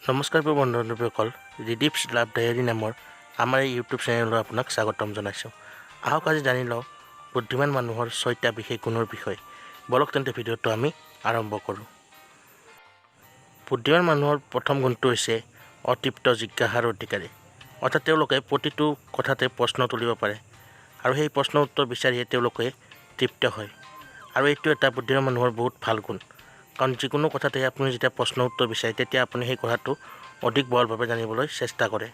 নমস্কাৰ প্ৰিয় বন্ধু বান্ধৱীসকল, ৰিডিপছ লাভ ডায়েৰী নামৰ আমাৰ এই ইউটিউব চেনেললৈ আপোনাক স্বাগতম জনাইছোঁ। আহক, আজি জানি লওঁ বুদ্ধিমান মানুহৰ ছয়টা বিশেষ গুণৰ বিষয়ে। বলক তেন্তে, ভিডিঅ'টো আমি আৰম্ভ কৰোঁ। বুদ্ধিমান মানুহৰ প্ৰথম গুণটো হৈছে অতৃপ্ত জিজ্ঞাসাৰ অধিকাৰী। অৰ্থাৎ তেওঁলোকে প্ৰতিটো কথাতে প্ৰশ্ন তুলিব পাৰে আৰু সেই প্ৰশ্নৰ উত্তৰ বিচাৰিয়ে তেওঁলোকে তৃপ্ত হয়। আৰু এইটো এটা বুদ্ধিমান মানুহৰ বহুত ভাল গুণ, কাৰণ যিকোনো কথাতে আপুনি যেতিয়া প্ৰশ্ন উত্তৰ বিচাৰে, তেতিয়া আপুনি সেই কথাটো অধিক বহলভাৱে জানিবলৈ চেষ্টা কৰে।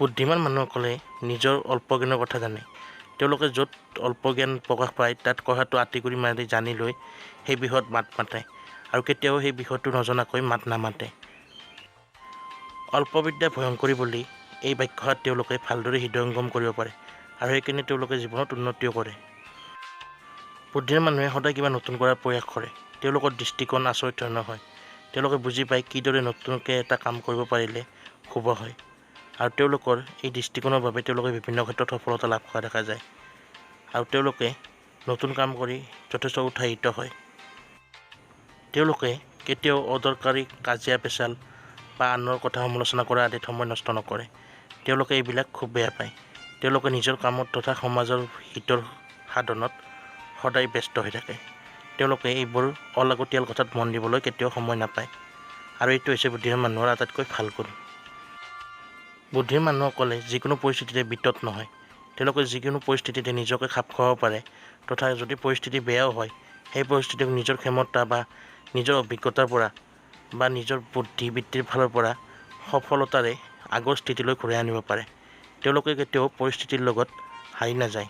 বুদ্ধিমান মানুহসকলে নিজৰ অল্প জ্ঞানৰ কথা জানে। তেওঁলোকে য'ত অল্প জ্ঞান প্ৰকাশ পায়, তাত কথাটো আঁতিগুৰি মাৰি জানি লৈ সেই বিষয়ত মাত মাতে আৰু কেতিয়াও সেই বিষয়টো নজনাকৈ মাত নামাতে। "অল্পবিদ্যা ভয়ংকৰী" বুলি এই বাক্যষাৰ তেওঁলোকে ভালদৰে হৃদয়ংগম কৰিব পাৰে আৰু সেইকাৰণে তেওঁলোকে জীৱনত উন্নতিও কৰে। বুদ্ধিমান মানুহে সদায় কিবা নতুন কৰাৰ প্ৰয়াস কৰে। তেওঁলোকৰ দৃষ্টিকোণ আচৰিত ধৰণৰ হয়। তেওঁলোকে বুজি পায় কিদৰে নতুনকৈ এটা কাম কৰিব পাৰিলে শুভ হয় আৰু তেওঁলোকৰ এই দৃষ্টিকোণৰ বাবে তেওঁলোকে বিভিন্ন ক্ষেত্ৰত সফলতা লাভ কৰা দেখা যায় আৰু তেওঁলোকে নতুন কাম কৰি যথেষ্ট উৎসাহিত হয়। তেওঁলোকে কেতিয়াও অদৰকাৰী কাজিয়া পেচাল বা আনৰ কথা সমালোচনা কৰা আদিত সময় নষ্ট নকৰে। তেওঁলোকে এইবিলাক খুব বেয়া পায়। তেওঁলোকে নিজৰ কামত তথা সমাজৰ হিতৰ সাধনত সদায় ব্যস্ত হৈ থাকে। তেওঁলোকে এইবোৰ অলাগতিয়াল কথাত মন দিবলৈ কেতিয়াও সময় নাপায় আৰু এইটো হৈছে বুদ্ধিমান মানুহৰ আটাইতকৈ ভাল গুণ। বুদ্ধিমান মানুহসকলে যিকোনো পৰিস্থিতিতে বিতত নহয়। তেওঁলোকে যিকোনো পৰিস্থিতিতে নিজকে খাপ খুৱাব পাৰে তথা যদি পৰিস্থিতি বেয়াও হয়, সেই পৰিস্থিতিক নিজৰ ক্ষমতা বা নিজৰ অভিজ্ঞতাৰ পৰা বা নিজৰ বুদ্ধি বৃত্তিৰ ফালৰ পৰা সফলতাৰে আগৰ স্থিতিলৈ ঘূৰাই আনিব পাৰে। তেওঁলোকে কেতিয়াও পৰিস্থিতিৰ লগত হাৰি নাযায়।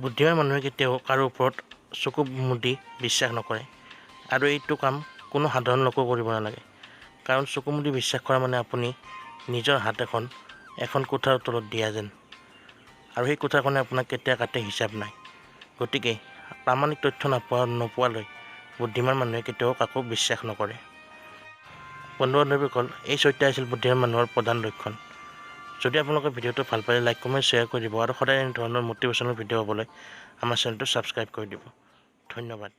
বুদ্ধিমান মানুহে কেতিয়াও কাৰো ওপৰত চকু মুদি বিশ্বাস নকৰে আৰু এইটো কাম কোনো সাধাৰণ লোকেও কৰিব নালাগে, কাৰণ চকু মুদি বিশ্বাস কৰা মানে আপুনি নিজৰ হাত এখন এখন কুঠাৰৰ তলত দিয়া যেন আৰু সেই কুঠাৰখনে আপোনাক কেতিয়া কাটে হিচাপ নাই। গতিকে প্ৰামাণিক তথ্য নোপোৱালৈ বুদ্ধিমান মানুহে কেতিয়াও কাকো বিশ্বাস নকৰে। বন্ধু বান্ধৱীসকল, এই ছয়টা আছিল বুদ্ধিমান মানুহৰ প্ৰধান লক্ষণ। যদি আপোনালোকে ভিডিঅ'টো ভাল পালে, লাইক, কমেণ্ট, শ্বেয়াৰ কৰি দিব আৰু সদায় এনেধৰণৰ মটিভেশ্যনেল ভিডিঅ' পাবলৈ আমাৰ চেনেলটো ছাবস্ক্ৰাইব কৰি দিব। ধন্যবাদ।